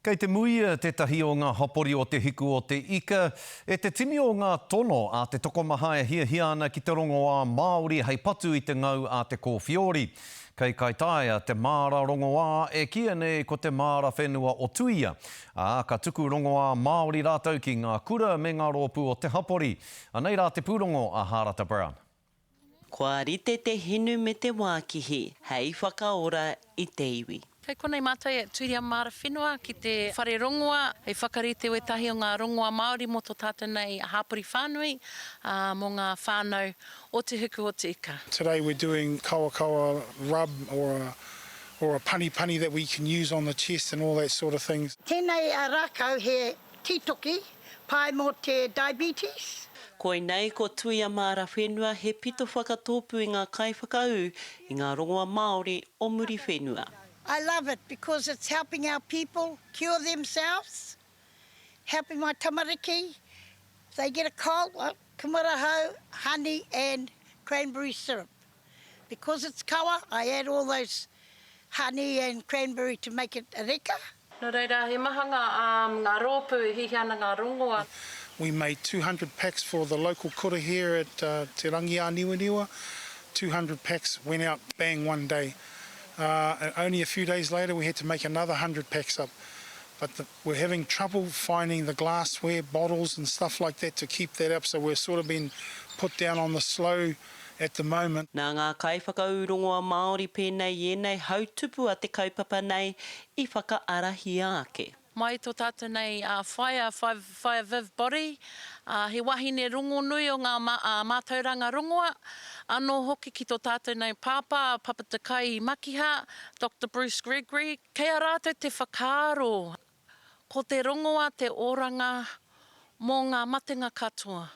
Kei te muia tētahi o ngā hapori o Te Hiku o Te Ika e te tini o ngā tono a te tokomaha e hiahia ana ki te rongoā Māori hei patu i te ngau a te kōwhiori. Kei Kaitaia te māra rongoā e kīia nei ko te māra whenua o Tuia, ā, ka tuku rongoā Māori rātou ki ngā kura me ngā rōpū o te hapori. Anei rā te pūrongo a Hārata Brown. Kua rite te hinu me te wākihi hei whakaora i te iwi. Kei konei mātou e Tuiria Māra Whenua ki te whare rongoa hei whakarite wētahi o ngā rongoa Māori mō tō tātou nei hāpori whānui, ā, mō ngā whānau o Te Huku o Te Ika. Today we're doing kawakawa rub or a or a panipani that we can use on the chest and all that sort of things. Tēnei rākau he tītoki Pai mō te diabetes. Koinei ko Tuia Māra Whenua he pito whakatōpū i ngā kaiwhakaū i ngā rongoa Māori o Muriwhenua. I love it because it's helping our people cure themselves, helping my tamariki, if they get a cold, well, kumarahou, honey and cranberry syrup. Because it's kawa, I add all those honey and cranberry to make it reka. Nō reira, he maha ngā, ngā rōpū e hiahia ana ngā rongoa. We made 200 packs for the local kura here at Te Rangiāniwaniwa, 200 packs went out bang one day. And only a few days later we had to make another 100 packs up. But the, we're having trouble finding the glassware, bottles and stuff like that to keep that up, so we're sort of been put down on the slow at the moment. Nā ngā kaiwhakaū rongoa Māori pēnei i ēnei hautupua te kaupapa nei i whakaarahia ake. Mai tō tātou nei whaea, Whaea Viv Body, he wahine rongonui o ngā mātauranga rongoa, anō hoki ki tō tātou nei pāpā, Papa Te Kai Makiha, Doctor Bruce Gregory, kei a rātou te whakaaro ko te rongoa te oranga mō ngā matenga katoa.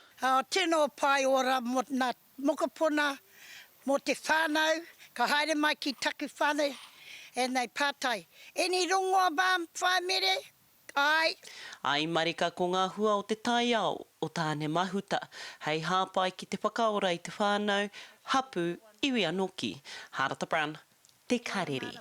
Tino pai ora mo na mokopuna, mo te whanau, ka haere mai ki taku whanau and they patai, Any rongoa mum, Whaea Mere? Ae. I marika ko ngā hua o te taiao o Tāne Mahuta hei hāpai ki te whakaora i te whānau, hapū, iwi anō ki. Hārata Brown, Te Karere.